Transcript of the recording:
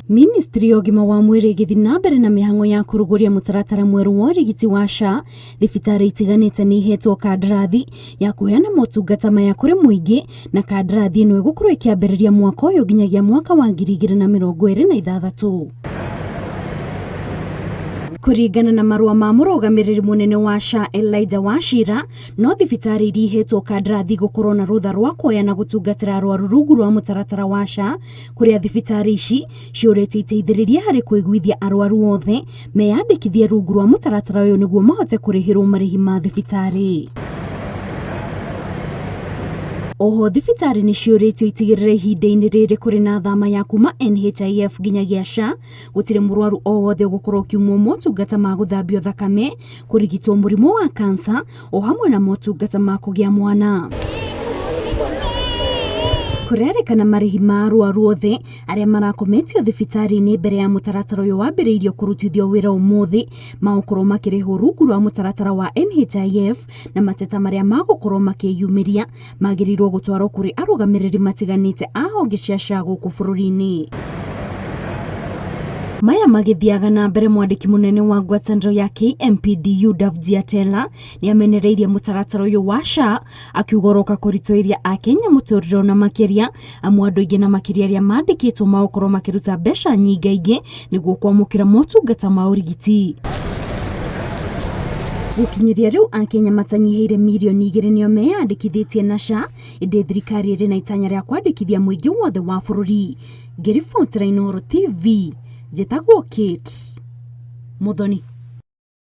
Ministry ya ũgima wa mwĩrĩ ĩgĩthiĩ na mbere na mĩhang'o ya kũrugũria mũtaratara mwerũ wa ũrigiti wa SHA, thibitarĩ itiganĩte nĩ ihetwo kandarathi ya kũheana motungata maya kũrĩ mũingĩ, na kandarathi ĩno ĩgũkorwo ĩkĩambĩrĩria mwaka ũyũ nginyagia mwaka wa 2026. Kũringana na marũa ma mũrũgamĩrĩri mũnene wa SHA Elijah Wachira, no thibitarĩ iria ihetwo kandarathi gũkorwo na rũtha rwa kuoya na gũtungatĩra arwaru rungu rwa mũtaratara wa SHA, kũrĩa thibitarĩ ici ciũrĩtio iteithĩrĩrie harĩ kũiguithia arwaru othe meyandĩkithie rungu rwa mũtaratara ũyũ nĩguo mahote kũrĩhĩrwo marĩhi ma thibitarĩ. Oho thibitarĩ nĩ ciũrĩtio itigĩrĩre ihinda-inĩ rĩrĩ kũrĩ na thama ya kuma NHIF nginyagia SHA, gũtirĩ mũrwaru o wothe ũgũkorwo ũkiumwo motungata ma gũthambio thakame, kũrigitwo mũrimũ wa kansa o hamwe na motungata ma kũgĩa mwana. Kũrerĩkana marĩhi ma arwaru othe arĩa marakometio thibitarĩ-inĩ mbere ya mũtaratara ũyũ wambĩrĩirio kũrutithio wĩra ũmũthĩ magũkorwo makĩrĩhwo rungu rwa mũtaratara wa NHIF, na mateta marĩa magũkorwo makĩyumĩria magĩrĩirwo gũtwarwo kũrĩ arũgamĩrĩri matiganĩte a honge cia SHA gũkũ bũrũri-inĩ. Maya magĩthiaga na mbere, mwandĩki mũnene wa ngwatanĩro ya KMPDU Davji Atela nĩ amenereirie mũtaratara ũyũ wa SHA, akiuga ũroka kũritũhĩria Akenya mũtũrĩre ona makĩria, amu andũ aingĩ na makĩria arĩa mandĩkĩtwo magũkorwo makĩruta mbeca nyingaingĩ nĩguo kwamũkĩra motungata ma ũrigiti. Gũkinyĩria rĩu Akenya matanyihĩire mirioni 2 nĩo meyandĩkithĩtie na SHA, ĩndĩ thirikari ĩrĩ na itanya rĩa kwandĩkithia mũingĩ wothe wa bũrũri. Ngĩribotera Inooro TV, njĩtagwo Kate Muthoni.